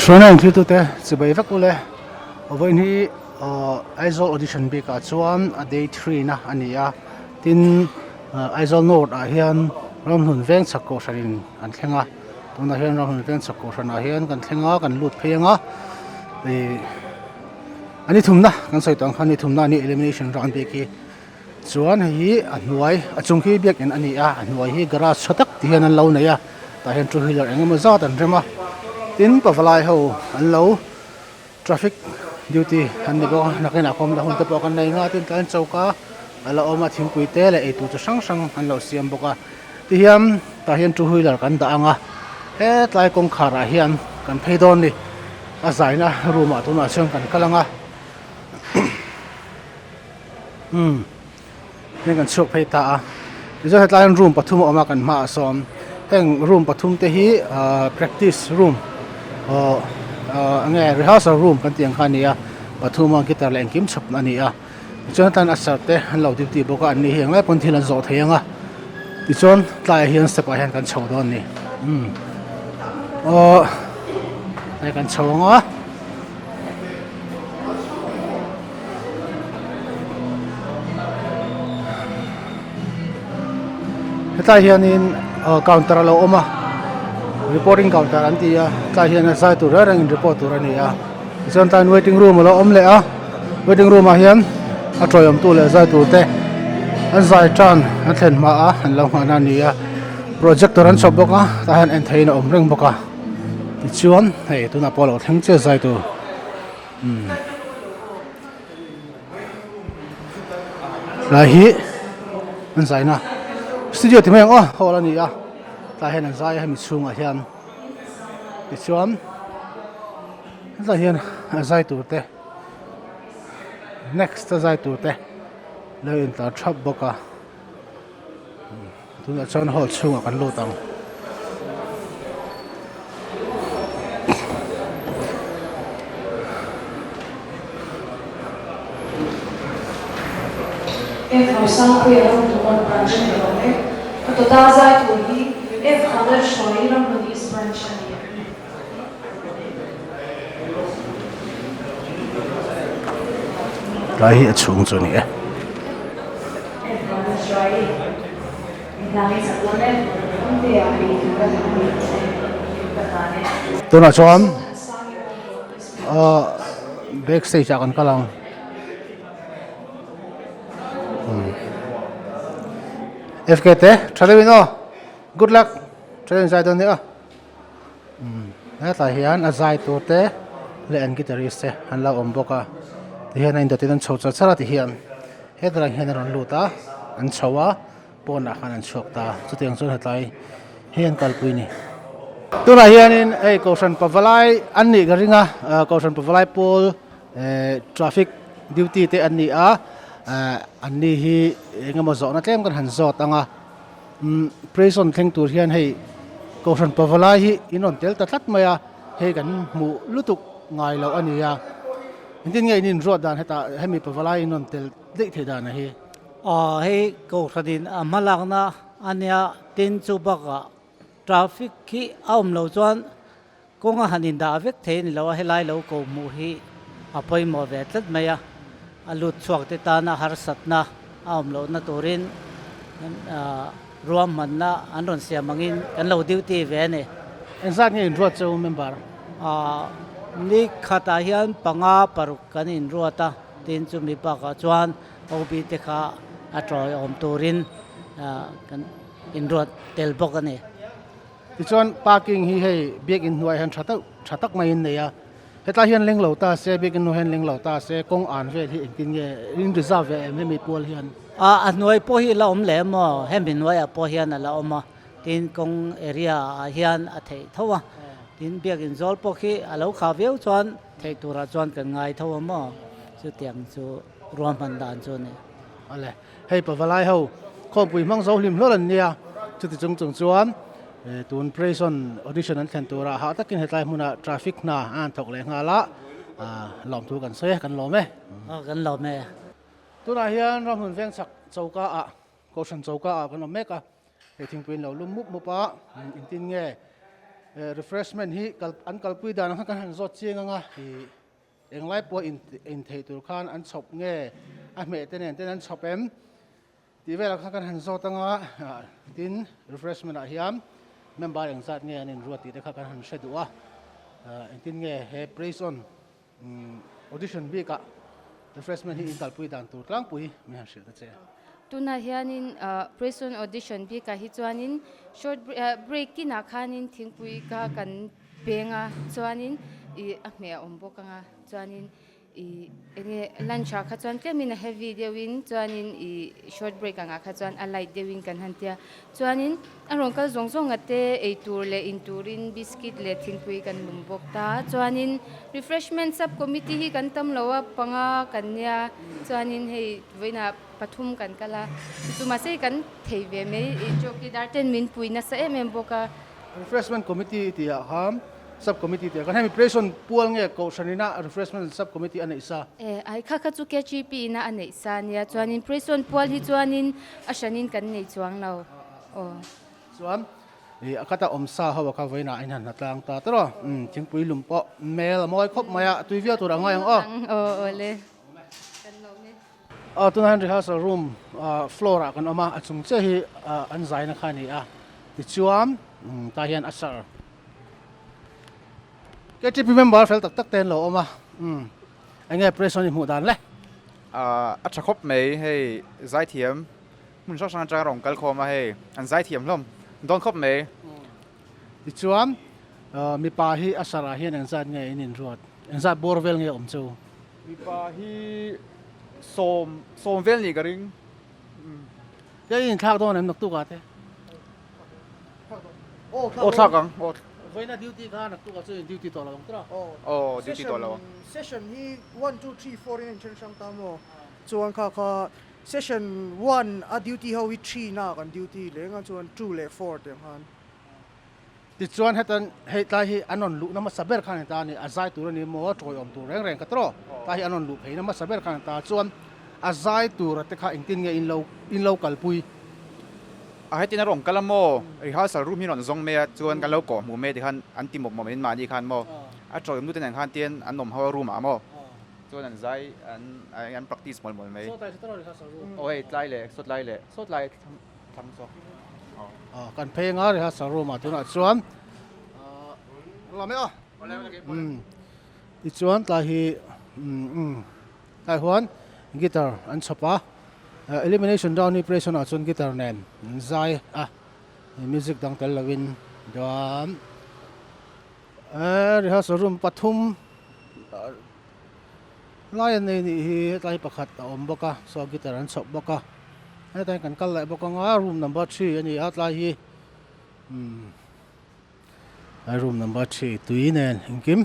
Hruaina inthlirtute chibai vek ule vawiin hi Aizawl audition bikah chuan a day three na a ni a tin Aizawl north ah hian ramhlun veng chhak kohhran in an thleng a tunah hian ramhlun veng chhak kohhran ah hian kan thleng a kan lut phei ang a ih a ni thumna kan sawi tawh ang khan ni thumna a ni elimination round bik hi. Chuan hei hi a hnuai a chung khi biakin a ni a a hnuai hi garage tha tak ti hian an lo nei a tah hian two wheeler eng emaw zat an rem a tin pavalai ho an lo traffic duty an ni bawk a nakinah kawm la hun te pawh kan nei nga tin tlai choka a la awm a thingpui te leh eitur chi hrang hrang an lo siam bawk a tihian tah hian two wheeler kan dah ang a hetlai kawngkhar ah hian kan phei dawn a ni a zaina room ah tunah chuan kan kal ang a. Umm heng kan chhuak phei ta a tichuan hetlai hian room pathum a awm a kan hmaah sawn heng room pathum te hi ahh practice room awh ahh enge rehearsal room kan tih ang kha a ni a pathum a guitar leh engkim chhawp a ni a tichuan hetlai hian usher te an lo duty bawk a an ni hi englai pawn thil an zawh thei ang a tichuan tlaiah hian step ah hian kan chho dawn a ni umm aww hei kan chho ang a. Hetlai hianin counter a lo awm a reporting counter an ti a tlai hian a zai tur reng rengin report tur a ni a tichuan tlaiin waiting room a lo awm leh a waiting room ah hian a tawiawm tu leh zai tur te an zai tan an thlen hma a an lo nghahna a ni a projector an chhawp bawk a tah hian en theihin a awm reng bawk a tichuan hei tunah pawh a lo thleng chiah zai tur. Tlai hi an zaina studio ti mai ang aw hall a ni a tlai hian an zai a hemi chhungah hian tichuan hetlai hian a zai tur te next a zai tur te lo intlar thap bawk a. Tunah chuan hall chhungah kan lut ang. F Rosangpuia Ramhlun Branch a ni awm e. A total zai tur hi F Khalalhruai Ramhlun East Branch a ni. Tlai hi a chhung chu a ni e. Tunah chuan ahh back stage ah kan kal ang. Fk te tha deuhin aw good luck tha deuhin zai dawn nia. Hetlai hian a zai tur te leh an guitarist te an lo awm bawk a tihian a indawt in an chho char char a tihian hetlai hian a rawn lut a an chho a pawnah khan an chhuak ta chutiang chuan hetlai hi an kalpui a ni. Tunah hianin hei kohhran pavalai an nih ka ring a kohhran pavalai pawl eh traffic duty te an ni a eh an ni hi eng emaw zawhna tlem kan han zawt ang a. Umm prison thleng tur hian hei kohhran pavalai hi in rawn tel ta tlat mai a hei kan hmuh lutuk ngai loh a ni a engtin nge in inruat dan hetah hemi pavalai in rawn tel daih theih dan a hi. Aw hei kohhranin a hmalakna a nia tin chu bakah traffic hi a awm loh chuan Kawnga han indah vek thei a ni lo a, helai lo ko hmuh hi a pawimawh ve tlat mai a, a lut chhuak te tana harsatna a awm lohna turin ruahmanna an rawn siam angin kan lo duty ve a ni. Engzat nge inruat chu member? Ni khatah hian panga paruk kan inruat a, tin chumi bakah chuan OB te kha a tawiawm turin kan inruat tel bawk a ni. Tichuan parking hi hei biakin hnuaiah hian tha deuh tha tak maiin nei a, hetlai hian leng lo ta se biakin hnuaiah hian leng lo ta se kawng an vel hi engtin nge in reserve ve em hemi pual hian? A a hnuai pawh hi la awm leh maw hemi hnuaiah pawh hian a la awm a, tin kawng area ah hian a theih tho a, tin biakin zawl pawh khi a lo khah viau chuan theih turah chuan kan ngai tho a maw chutiang chu ruahman dan chu a ni. Awle. Hei pavalai ho khawmpui hmang zo hlim hlawl an nia, chuti chung chung chuan tun prison audition an thlen turah hah takin hetlai hmunah traffic hna a han thawk leh nghal a, lawmthu kan sawi a, kan lawm e. Aw kan lawm e. Tunah hian ramhlun veng chak choka ah, kohhran choka ah kan awm mek a, hei thingpui an lo lum mup mup a, engtin nge? Refreshment hi kal an kalpui dan ang khan kan han zawt chiang ang a, ih englai pawh in intheih tur khan an chhawp nge a hmeh te nen ten an chhawp em tih velah khan kan han zawt ang a, tin refreshment ah hian member engzat nge an inruat tih te kha kan han hre duh a, engtin nge he praise on Audition bikah refreshment hi in kalpui dan tur tlangpui min han hrilh ta che. Tunah hianin Praise-on audition bikah hi chuanin short break tinah khanin thingpui kha kan peng a, chuanin ih a hmeh a awm bawk ang a, chuanin ih enge lunch ah kha chuan tlemin a heavy deuhin chuanin ih short break angah kha chuan a light deuhin kan han tia. Chuanin a rawn kal zawng zawng a te ei tur leh in turin biscuit leh thingpui kan lum bawk ta. Chuanin refreshment sub committee hi kan tam lo a, panga kan nia chuanin hei vawiinah pathum kan kal a, chu mahse hei kan thei ve mai chowkidar ten min pui nasa em em bawk a. Refreshment committee tih ah khan sub committee tih ah khan hemi presion pual nge kohhran ina refreshment sub committee a neih sa? E ai kha kha chu KGP ina a neih sa ania chuanin presion pual hi chuanin a hranin kan nei chuang lo aw. Chuan i a kata awm sa ho a kha vawiinah a inhan hna tlang ta tawrh a, thingpui lum pawh mel a mawi khawp mai a, a tui viau tur a ngai ang aw. Aw aw le kan lawm e. Aw tunah hian rehearsal room floor ah kan awm a, a chung chiah hi an zaina kha a ni a, tichuan tah hian a sir KTP member fel tak tak te an lo awm a, eng nge press on i hmuh dan le? A tha khawp mai hei zaithiam hmun hrang hrang atanga rawn kal khawm a hei an zaithiam hlawm dawn khawp mai. Tichuan mipa hi a sarah hian engzat nge in inruat? Engzat bawr vel nge awm chu? Mipa hi sawm sawm vel nih ka ring. Tia i inthlak dawn em naktukah te? Aw thlak ang. Aw. Vawiina duty kha naktukah chu in duty tawh lo ang tawh a? Aw duty tawh lo ang. Session hi one two three four in a inthen hrang ta maw? Chuan kha kha session one a duty ho hi three na kan duty leng a chuan two leh four tiang khan. Tichuan hetan hei tlai hi an rawn luhna hmasa ber khan ta a ni, a zai tur a ni maw, tawiawm tur reng reng ka tawh, tlai hi an rawn luh pheina hmasa ber khan ta chuan a zai tura te kha engtin nge in lo in lo kalpui? A hetin a rawn kal a maw, rehearsal room hi rawn zawng mai a, chuan kan lo kawh hmuh mai tikhan an ti mawp mawp in mahni khan maw, a tawiawm nute nen khan tian an awm ho a room ah maw, chuan an zai an an practice mawlh mawlh mai. Saw tlai saw rehearsal room. Aw hei tlai leh saw tlai leh saw tlai. Thlang zawk. Aw kan phei anga rehearsal room ah tunah chuan lam e aw tichuan tlai hi tlai huan guitar an chhawp a elimination round hi presion ah chuan guitar nen an zai a music dang tel lovin chuan rehearsal room pathum Lai an nei nih hi hetlai pakhat a awm bawk a saw guitar an chhawp bawk a hetah hian kan kal leh bawk ang a room number three a ni a tlai hi umm room number three tui nen engkim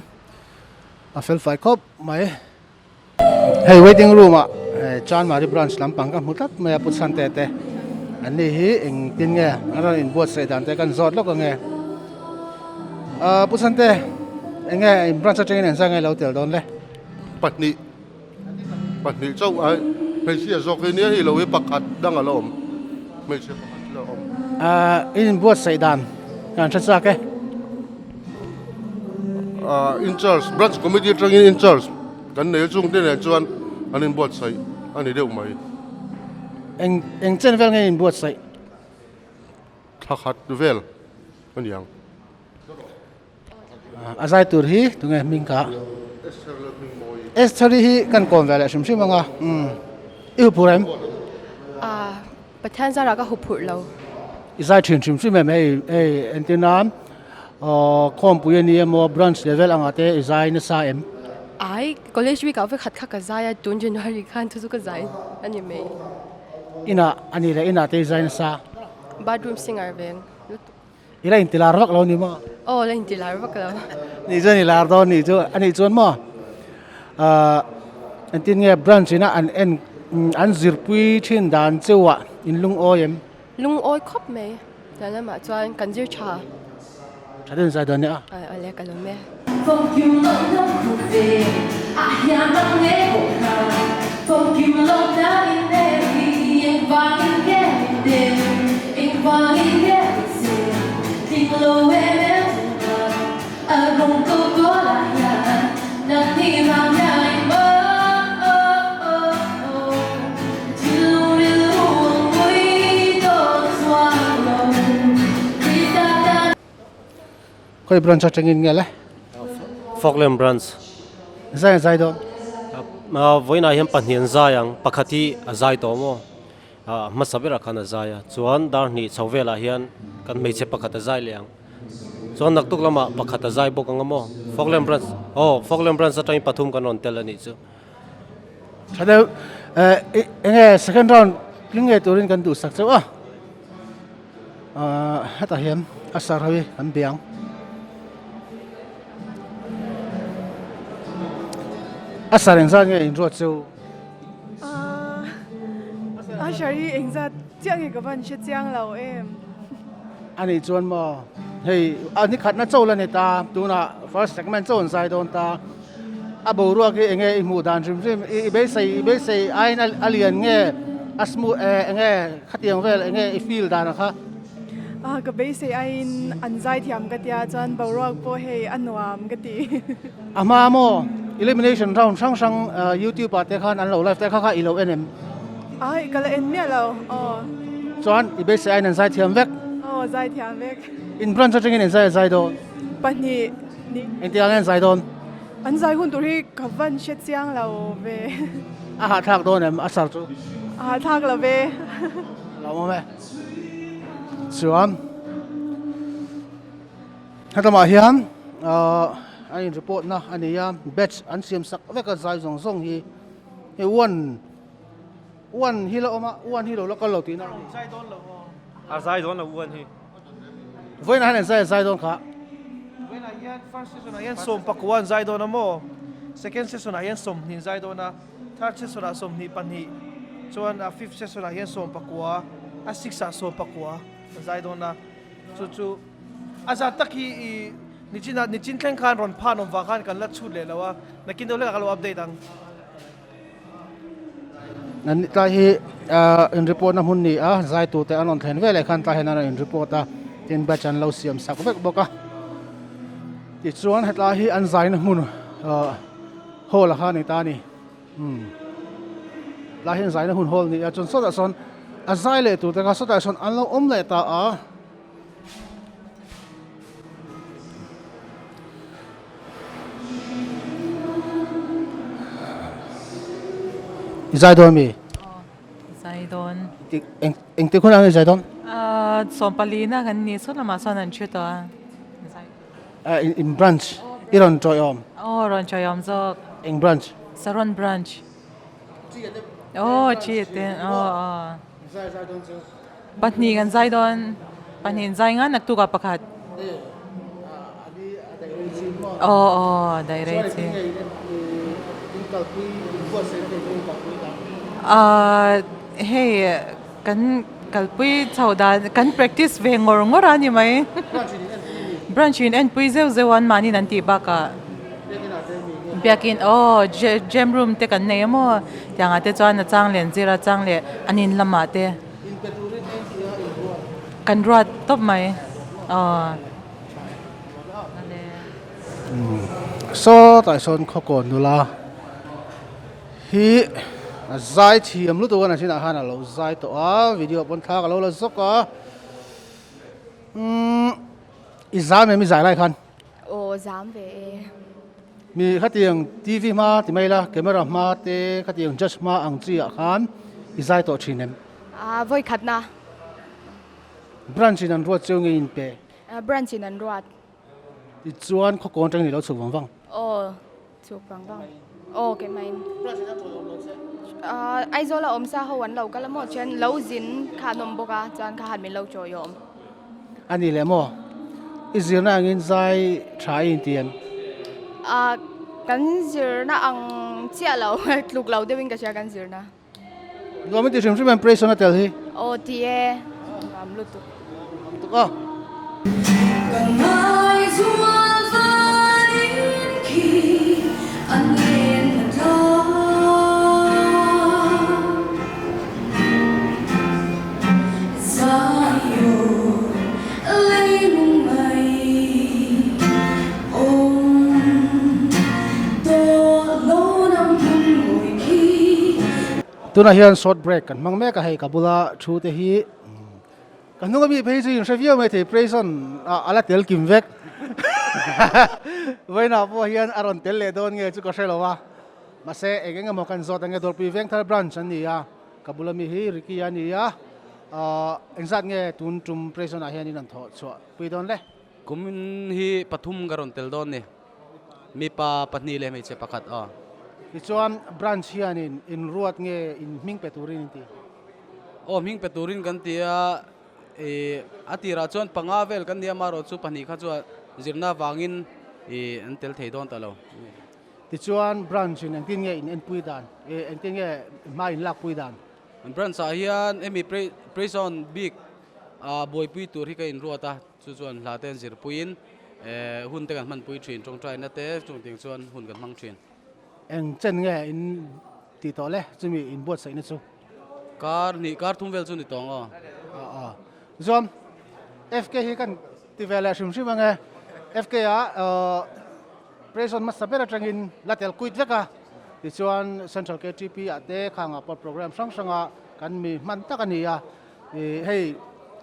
a fel fai khawp mai hei waiting room ah chanmari branch lampang ka hmu tlat mai a pu chhante te an ni hi engtin nge an rawn inbuatsaih dan te kan zawt lawk ang e ah pu chhante eng nge in branch atangin engzah nge lo tel dawn le. Pahnih pahnih chauh a hmeichhia zawk hi nia hei lo hi pakhat dang a la awm hmeichhia pakhat la awm. Ahh in inbuatsaih dan kan hre chak e. Ahh in charge branch committee atangin in charge kan nei a chungte nen chuan an inbuatsaih a ni deuh mai. Eng eng chen vel nge inbuatsaih? Thla khat vel a ni ang. A zai tur hi tunge hming ka Esther hi kan kawm ve leh hrim hrim anga i huphurh em? Pathian zarah ka huphurh lo. I zai thin hrim hrim em hei hei entir nan khawmpui a ni emaw branch level anga te i zai nasa em? Ai college week ah vekhat kha ka zai a tun January khan chu chu ka zai a ni mai. Inah a ni leh inah te i zai nasa? Bathroom singer veng lutuk. I la inti lar vak lo ni maw? Aw, la inti lar vak lo. Nih chuan i lar dawn nih chu, a nih chuan maw ahh engtin nge branch ina an en an zirpui thin dan cheuah in lungawi em? Lungawi khawp mai, tah lamah chuan kan zir tha. Tha deuhin zai dawn nia. Aw le ka lawm e. Khawi branch atangin nge le? Falkland branch. Zai an zai dawn? Vawiinah hian pahnih an zai ang, pakhat hi a zai tawh maw? Hmasa berah khan a zai a, chuan dar hnih chho velah hian kan hmeichhe pakhat a zai leh ang. Chuan naktuk lamah pakhat a zai bawk ang a maw? Falkland branch, aw Falkland branch atangin pathum kan rawn tel a nih chu. Tha deuh, enge second round tling ngei turin kan duhsak chauh a. Hetah hian a sar ho hi an bia ang. A sar engzat nge inruat chu? A sar hi engzat chiah nge ka van hre chiang lo em? A nih chuan maw hei a ni khatna chaw la ni ta tunah first segment chaw an zai dawn ta a boruak hi enge i hmuh dan hrim hrim i beisei i beisei aiin a lian nge a smooth enge khatiang vel enge i feel dan ang kha? Ah ka beisei aiin an zai thiam ka tia chuan boruak pawh hei a nuam ka ti. A hma maw elimination round hrang hrang youtube ah te khan an lo live te kha kha i lo en em? Ai ka la en miah lo aw. Chuan i beisei aiin an zai thiam vek? Aw zai thiam vek. In branch atangin in zai a zai dawn? Pahnih ni. Engtiang nge an zai dawn? An zai hun tur hi ka van hre chiang lo ve. A hahthlak dawn em a sar chu? A hahthlak lo ve. A lo awm e. Chuan hetlama hian a in report na a ni a, batch an siam sak vek a zai zawng zawng hi hei one one hi la awm a, one hi lo la kal lo tihna a ni. A zai dawn lo one hi. Vawiinah hian an zai a zai dawn kha. Vawiinah hian first session ah hian 11 an zai dawn a maw? Second session ah hian 20 an zai dawn a, third session ah 22 chuan a fifth session ah hian 19 a sixth ah 19 an zai dawn a, chu chu a zat tak hi i nichin ah nichin thleng khan rawn phan awm vang khan kan la chhut leh lo a, nakin deuh hlekah ka lo update ang. An tlai hi in report na hmun ni a zai tur te an rawn thlen veleh khan tlai hian an rawn in report a tin batch an lo siam sak vek bawk a tichuan hetlai hi an zai na hmun hall a kha a ni ta a ni umm tlai hi an zai na hun hall a ni a chuan sawtah sawn a zai leh tur te kha sawtah sawn an lo awm leh ta a. I zai dawn mi? Aw, zai dawn. Eng engtik hunah nge i zai dawn? Ah, sawmpalina kan ni sawn lamah sawn an thu tawh a. Zai. Ah, in branch i rawn tawiawm? Aw, rawn tawiawm zawk. Eng branch? Saron branch. Aw, chi te, aw aw. Zai zai dawn chu. Pahnih kan zai dawn, pahnih an zai nga naktuk ah pakhat. Aw aw daih rei chi. Ahh hei kan kalpui chho dan kan practice ve ngawr ngawr a ni mai. Branch in enpui zeuh zeuh a anmahniin an tih bakah. Biakin aw gem room te kan nei a maw tiangah te chuan a chang leh an zir a chang leh an in lamah te kan ruat tawp mai aw. Sawtah sawn khawkawn nula hi a zai thiam lutuk a nachinah khan a lo zai tawh a video pawn thla ka lo la zawk a umm i zam em i zai lai khan. Aw zam ve e. Mi khatiang TV hma ti mai la, camera hma te khatiang judge hma ang chi ah khan i zai tawh thin em? Ah vawi khat na. Branch in an ruat cheu nge in pe? Branch in an ruat. Tichuan khawkawn atangin i lo chhuk vang vang? Aw chhuk vang vang. Aw ke mai in. Branch in an ruat awm lo che? Ah Aizawl a awm sa ho an lo kal a maw chuan lo zin kha an awm bawk a chuan kha han min lo chawi awm. A ni leh maw? I zirna angin zai tha i inti em? Ah, kan zirna ang chiah lo, tluk lo deuhin ka hria kan zirna. Nuam i ti hrim hrim em Praise on a tel hi? Aw ti e, nuam lutuk. Nuam lutuk a. Tunah hian short break kan hmang mek a hei ka bula thu te hi ka hnung ami phei chu inhre viau mai thei Prayson a la tel kim vek. Vawiinah pawh hian a rawn tel leh dawn nge chu ka hre lo a, mahse eng eng emaw kan zawt ang nge Dawrpui Vengthar Branch an ni a, ka bula mi hi Ricky a ni a, ahh engzat nge tun tum Prison ah hian in rawn thawh chhuah pui dawn le? Kum hi pathum ka rawn tel dawn ni, mipa pahnih leh hmeichhe pakhat aw. Tichuan Branch hianin inruat nge in hming pe turin in ti? Aw hming pe turin kan ti a, Ih a tirah chuan panga vel kan nia amaherawh chu pahnih kha chuan zirna avangin ih an tel thei dawn ta lo. Tichuan branch in engtin nge in enpui dan? Ih engtin nge hma in lakpui dan? Branch ah hian hemi prison bik ah buaipui tur hi ka inruat a, chu chuan hla te an zirpuiin eh hun te kan hmanpui thin, tawngtaina te chungtiang chuan hun kan hmang thin. Eng chen nge in tih tawh le chumi in buatsaihna chu? Kar hnih kar thum vel chu ni tawng aw. Aw Chuan FK hi kan ti ve leh hrim hrim ange. FK ah Prison hmasa ber atangin la tel kuit vek a. Tichuan Central KTP ah te khangah pawh program hrang hranga kan mi hman tak a ni a. Hei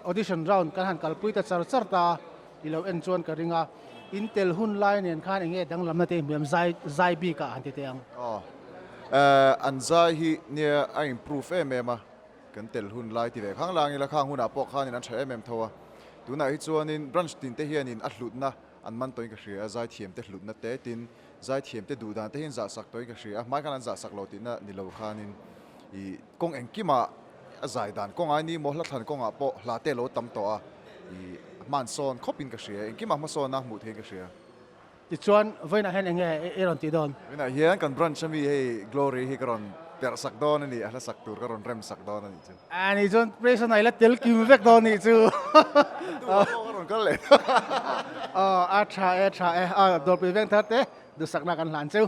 audition round kan han kalpui ta char char ta i lo en chuan ka ring a. In tel hun lai nen khan enge danglamna te hmuh em zai zai bik ah han ti teh ang. Aw. Eh, an zai hi nia a improve em em a, kan tel hun lai ti ve khang lang ila khang hunah pawh khanin an tha em em tho a. Tunah hi chuanin branch tin te hianin a hlutna an man tawhin ka hria a, zaithiam te hlutna te tin zaithiam te duh dan te hian zahsak tawhin ka hria a, hmai khan an zahsak lo tihna ni lo khanin ih kawng engkimah a zai dan kawngah ni maw hla thlan kawngah pawh hla te a lo tam tawh a, ih hmansawn khawpin ka hria, engkimah hmasawn a hmuh theihin ka hria. Tichuan, vawiinah hian eng nge i rawn tih dawn? Vawiinah hian kan branch ami hei Glory hi ka rawn perh sak dawn a ni, a hla sak tur ka rawn rem sak dawn a nih chu. A nih chuan Praise a la tel kim vek dawn a nih chu. Tu ah pawh ka rawn kal leh. Aw, a tha e, tha e. Aw, Dawrpui veng thar te duhsakna kan hlan cheu.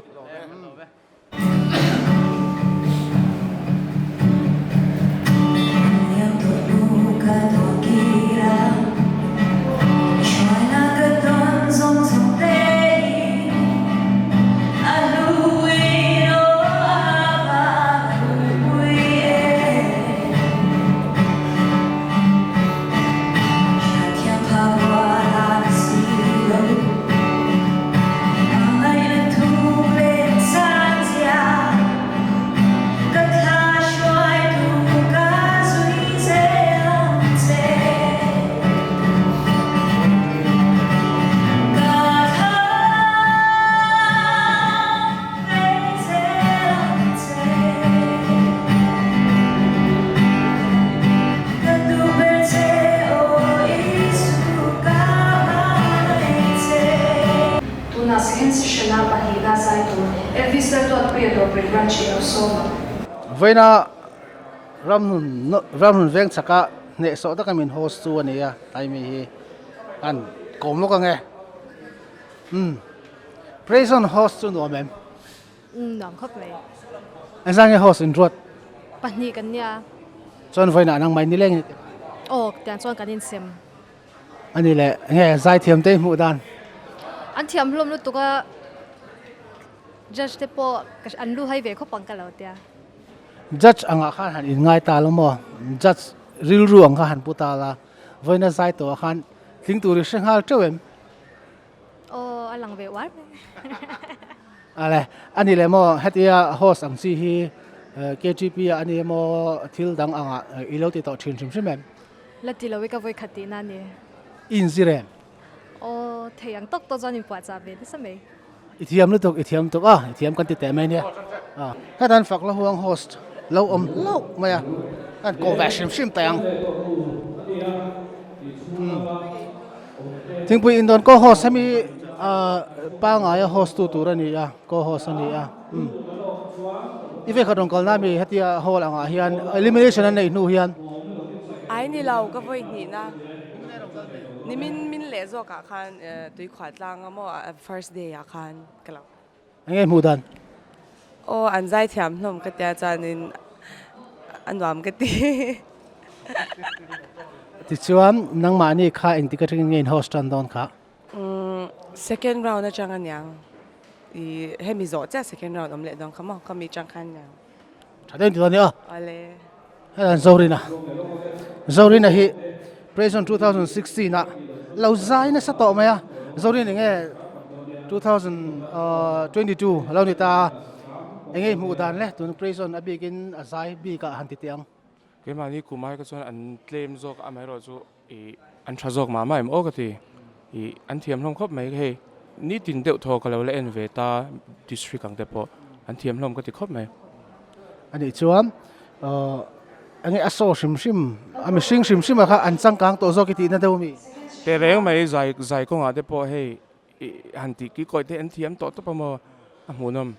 Tunah second session-a pahnihna zai tur Elvis Lalduatpuia Dawrpui Branch i lo sawm ang. Vawiina Ramhnun Ramhnun veng chhaka hnehsawh taka min host chu a ni a, tlai mi hi an kawm lawk ang e. Umm Praise on host chu nuam em? Umm nuam khawp mai. Engzah nge host in ruat? Pahnih kan nia. Chuan vawiinah nang mai nileng in i ti. Aw tiang chuan kan insem. A ni le, enge zaithiam te i hmuh dan? An thiam hlawm lutuk a, judge te pawh an lu hai ve khawp ang ka lo tia. Judge angah khan han inngai ta lo maw? Judge rilru ang kha han pu ta la, vawiina zai tawhah khan tling tur i hre nghal teuh em? Aw, a lang ve uar mai. Ale, a ni leh maw, hetia host ang chi hi KTP ah a ni emaw thil dang angah i lo ti tawh thin hrim hrim em? La ti lo i ka vawi khat tihna a ni. I inzir em? Aw, thei ang tawk tawk chuan inpuahchah ve nasa mai. I thiam lutuk, i thiam tuk a, i thiam kan ti teh mai nia. Hetan fak la huang host lo awm hlauh mai a, kan kawh ve hrim hrim teh ang. Thingpui in dawn co host hemi pangaia host tu tur a ni a, co host a ni a. I ve khat rawn kalna mi hetia hall angah hian elimination an neih hnu hian. Ai ni lo ka vawi hnihna nimin min leh zawkah khan tuikhuah tlang a maw first day ah khan ka lo. Enge hmuh dan? Aw an zaithiam hlawm ka tia chuanin a nuam ka ti. Tichuan nangmahni kha engtik atangin nge in host tan dawn kha? Umm second round atang aniang i hemi zawh chiah second round awm leh dawn kha maw ka mi tang khan aniang. Tha deuh tih dawn nia. Awle. Hei Zorina Zorina hi Present 2016 ah lo zai nasa tawh mai a. Zorin enge 2022 a lo ni ta a, enge i hmuh dan le tun praise on a bikin a zai bikah han ti teh ang. Keimahni kum ai kha chuan an tlem zawk a, amaherawhchu Ih an tha zawk mah mah em aw ka ti. Ih an thiam hlawm khawp mai hei nitin deuh thaw ka lo la en ve ta district ang te pawh an thiam hlawm ka ti khawp mai. Anih chuan aw enge a saw hrim hrim a mihring hrim hrim ah kha an changkang tawh zawk i tihna deuh ami? Teh reng mai zai zai kawngah te pawh hei ih han tih kikawi te an thiam tawh tawp a maw a hmuhnawm.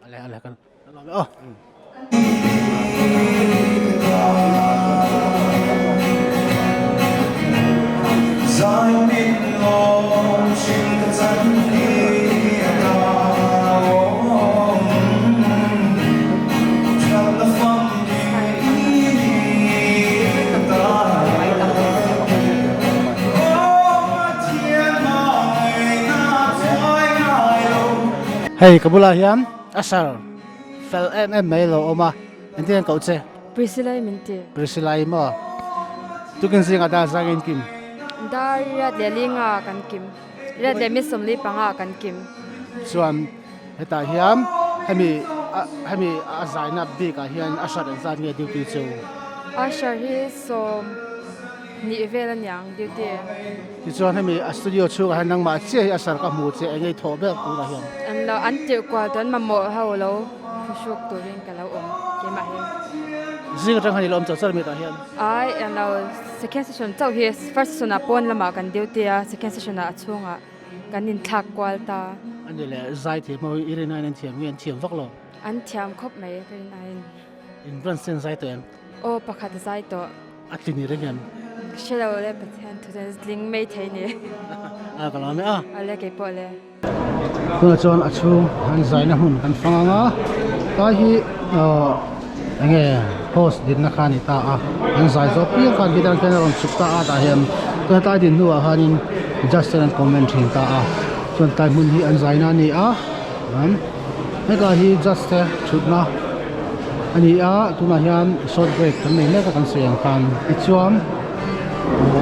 Ale ale kan lawm e aw. Hei ka bulah hian Usher fel em em mai lo awm a, engtin an koh che? Priscilla i min ti. Priscilla i maw? Tukin zingah dar zangin kim? Dar riat leh linga kan kim, riat leh mi sawmli panga kan kim. Chuan hetah hian hemi hemi a zaina bikah hian Usher engzat nge duty chu? Usher hi sawm. Nih vel a niang duty. Tichuan hemi a studio chhungah hian nangmah chiah hi a sar ka hmu che eng ei thawh ber tunah hian. An lo an tirh kual tuan mamawh ho lo phuhruk turin ka lo awm keimah hi. Zing atang khan i lo awm char char mi tah hian. Ai an lo second session chauh hi first session ah pawn lamah kan duty a second session ah a chhungah kan inthlak kual ta. Ani leh zai thiam ho hi i rin aiin an thiam nge an thiam vak lo. An thiam khawp mai ka rin aiin. In branch ten zai tawh em? Aw pakhat zai tawh. A tling i reng em? Hre lo le Pathian thu chuan tling mai thei ni. A ka lawm e a. Ale kei pawh le. Tunah chuan a chhung an zaina hmun kan fang ang a, tlai hi enge host dinna kha a ni ta a, an zai zawh piang khan khi tan khian a rawn chhuk ta a tah hian chuan tlai din hnuah khanin judge ten an comment thin ta a, chuan tlai hmun hi an zaina a ni a. Hetlai hi judge te thutna a ni a tunah hian short break kan nei mek a kan sawi ang khan tichuan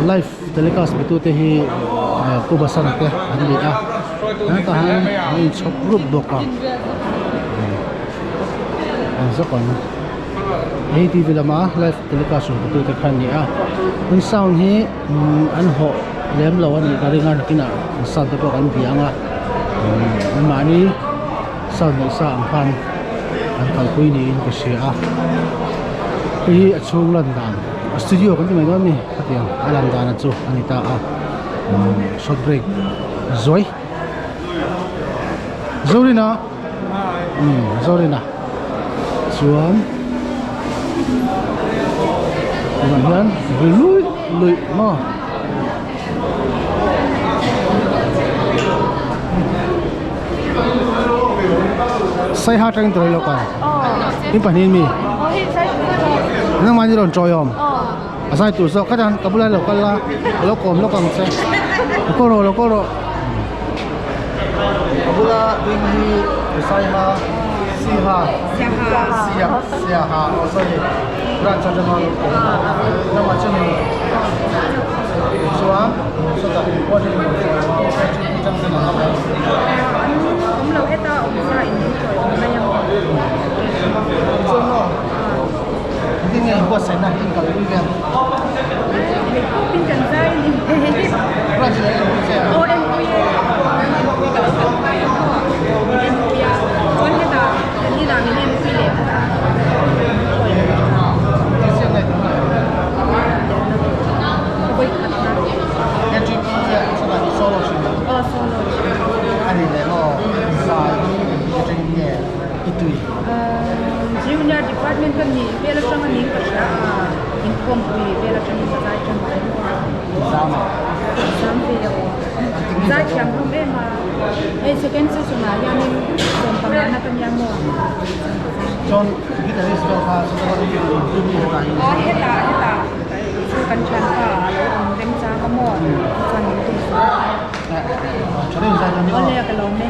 live telecast pe tute hi Pu Basana te an ni a hetah hian an inchhawp rup bawk a an zawk ang hei T V lama live telecast rawn pe tute kha an ni a an sound hi an hawh lem lo a nih ka ring a nakinah an sound te pawh kan bia ang a anmahni sound neih sa ang khan an kalpui niin ka hria a hei hi a chhung lan dan a studio kan ti mai dawn a ni hetiang a lan dan chu a ni ta a short break zuai Zorina Zorina chuan tunah hian ri luih luih maw. Saiha atangin tawh ilo kal in pahnih mi nangmah ni rawn chawi awm a zai tur zawk khat a ka bulah lo kal la ka lo kawm lawk ang che lo kaw rawh lo kaw rawh ka bula ding hi saiha siha sia siaha aw sorry branch atanga lo kawm nangmah chu ni chuan sawtah Junior department ka nih vel atang a ning ka hria a, inkhawmpui vel atangin ka zai tan mai bawk a. Zam ve aw. Zai thiam hlawm em a. Hei second session ah hianin 15 na ka nia maw. Aw hetah hetah chu kan thianpa a lo awm remchang a maw chuan min tum suh a. Awle ka lawm e.